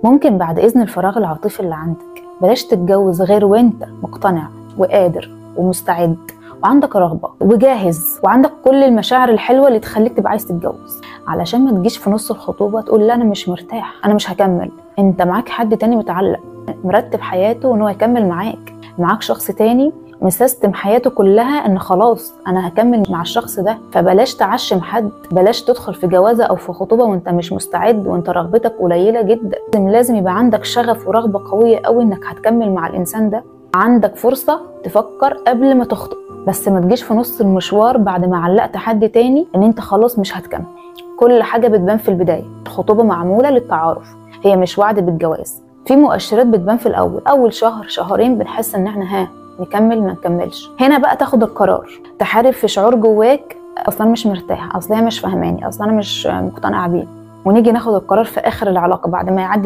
ممكن بعد اذن الفراغ العاطفي اللي عندك بلاش تتجوز غير وانت مقتنع وقادر ومستعد وعندك رغبة وجاهز وعندك كل المشاعر الحلوة اللي تخليك تبقى عايز تتجوز، علشان ما تجيش في نص الخطوبة تقول لا انا مش مرتاح، انا مش هكمل. انت معاك حد تاني متعلق مرتب حياته ان هو يكمل معاك، معاك شخص تاني مسيستم حياته كلها ان خلاص انا هكمل مع الشخص ده. فبلاش تعشم حد، بلاش تدخل في جوازه او في خطوبه وانت مش مستعد وانت رغبتك قليله جدا. لازم يبقى عندك شغف ورغبه قوية قوي انك هتكمل مع الانسان ده. عندك فرصة تفكر قبل ما تخطب، بس ما تجيش في نص المشوار بعد ما علقت حد تاني ان انت خلاص مش هتكمل. كل حاجة بتبان في البداية، الخطوبة معمولة للتعارف، هي مش وعد بالجواز. في مؤشرات بتبان في الاول، اول شهر شهرين بنحس ان احنا ها نكمل ما نكملش. هنا بقى تاخد القرار، تحارب في شعور جواك اصلا مش مرتاح، اصلا هي مش فاهماني، اصلا انا مش مقتنعة بيه. ونيجي ناخد القرار في اخر العلاقة بعد ما يعدي